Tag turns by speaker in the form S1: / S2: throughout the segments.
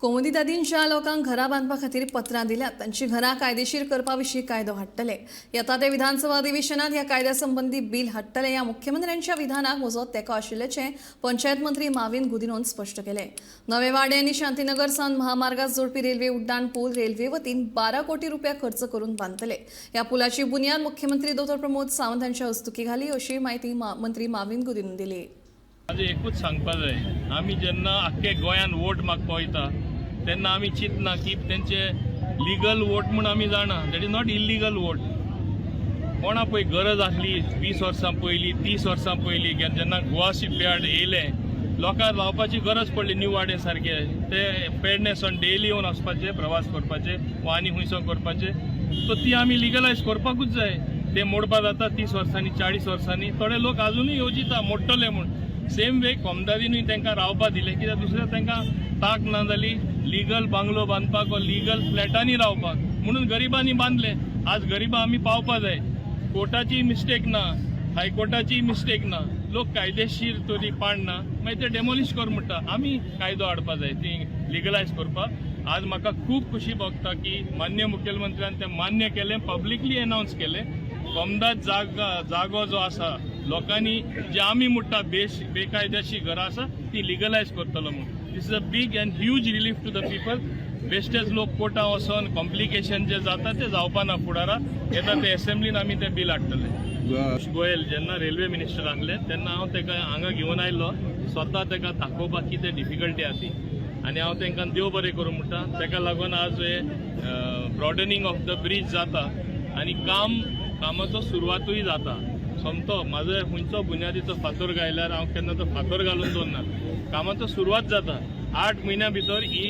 S1: कोमुनिदादीन ज्या लोकांक घरां बांदपा खातीर पत्रां दिल्यात तांची घरां कायदेशीर करपा विशीं कायदो हाडटले. येता ते विधानसभा अधिवेशनात ह्या कायद्या संबंदी बील हाडटले. ह्या मुख्यमंत्र्यांच्या विधानाक म्हजो तेंको आशिल्ल्याचें पंचायत मंत्री माविन गुदिन्होन स्पश्ट केलें. नवे वाडे आनी शांतीनगर सावन महामार्गाक जोडपी रेल्वे उड्डाण पूल रेल्वे वतीन 12 कोटी रुपया खर्च करून बांदतले. ह्या पुलाची बुन्याद मुख्यमंत्री दोतोर प्रमोद सावंत हांच्या हस्तुकीं घाली, अशी म्हायती मंत्री माविन गुदिन्होन दिली.
S2: म्हाजें एकूच सांगपा जाय, आमी जेन्ना आख्खे गोंयान वोट मागपा वयता तेन्ना आमी चिंतना की तेंचे लिगल वोट म्हूण आमी जाणा, that is not illegal vote. कोणा पळय गरज आसली 20 वर्सां पयलीं, 30 वर्सां पयलीं, जेन्ना गोवा शिपयार्ड येयलें, लोकांक रावपाची गरज पडली. न्यू वाडे सारके ते पेडणे सावन डेली येवन वचपाचे, प्रवास करपाचे वा आनी खंयसर करपाचे, सो ती आमी लिगलायज करपाकूच जाय. ते मोडपा जाता 30 वर्सांनी, 40 वर्सांनी. थोडे लोक आजुनूय येवजिता मोडटले म्हूण. सेम वे कोमदादीनूय तांकां रावपा दिलें, कित्याक दुसरें तांकां ताक ना जाली लिगल बांगलो बांदपाक वा लिगल फ्लॅटांनी रावपाक, म्हणून गरिबांनी बांदले. आज गरिबां आमी पावपा जाय. कोर्टाची मिस्टेक ना, हायकोर्टाची मिस्टेक ना. लोक कायदेशीर तरी पाडना, मागीर ते डेमोलिश कर म्हणटा. आमी कायदो हाडपा जाय ती लिगलायज करपाक. आज म्हाका खूब खुशी भोगता की मान्य मुखेलमंत्र्यान तें मान्य केलें, पब्लिकली अनावन्स केलें. कोमदाद जागा जागो जो आसा, लोकांनी जे आमी म्हणटा बेश बेकायदेशीर घरां आसा, ती लिगलायज करतलो म्हूण. This is a big and huge relief to the people. बेश्टेच लोक कोर्टां वचोन कॉम्प्लिकेशन जे जाता ते जावपा ना फुडारा. येता ते एसेंब्लीन आमी ते बील हाडटले. पियुष गोयल जेन्ना रेल्वे मिनिस्टर आसले तेन्ना हांव ताका हांगा घेवन आयलो, स्वता ताका दाखोवपाक कितें डिफिकल्टी आसा ती. आनी हांव तांकां देव बरें करूं म्हणटा, ताका लागून आज हे ब्रॉडनिंग ऑफ the bridge जाता आनी कामाचो सुरवातूय जाता. सोमतो म्हाजो खंयचो बुन्यादीचो फातर घायल्यार हांव केन्ना तो फातर घालून दवरना. कामाचो सुरवात जाता. 8 म्हयन्या भितर ही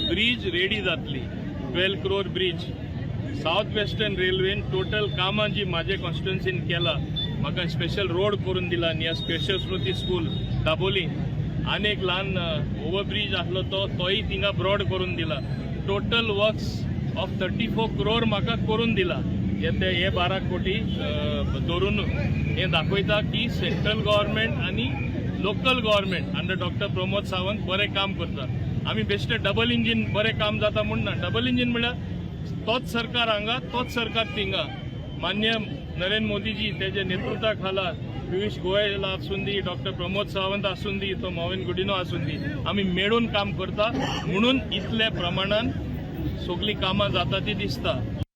S2: ब्रीज रेडी जातली. 12 क्रोर ब्रीज. सावथ वेस्टर्न रेल्वेन टोटल कामां जी म्हाजे कॉन्स्टिट्युन्सीन केला, म्हाका स्पेशल रोड करून दिला नियर स्पेशल स्मृती स्कूल दाबोली. आनी एक ल्हान ओवरब्रीज आसलो तो, तोय थिंगा ब्रॉड करून दिला. Total works of 34 crore म्हाका करून दिला. हे ते हे 12 कोटी धरून हें दाखयता की सेंट्रल गव्हर्मेंट आनी local government under doctor Pramod Sawant बरें काम करता. आमी बेश्टे डबल इंजीन बरें काम जाता म्हूण ना. डबल इंजीन म्हळ्यार तोच सरकार हांगा, तोच सरकार थिंगा. मान्य नरेंद्र मोदीजी तेजे नेतृत्वा खाला, पियुष गोयल आसूं दी, डॉक्टर प्रमोद सावंत आसूं दी, तो मॉविन गुडिनो आसूं दी, आमी मेळून काम करता म्हणून इतले प्रमाणान सगळीं कामां जाता ती दिसता.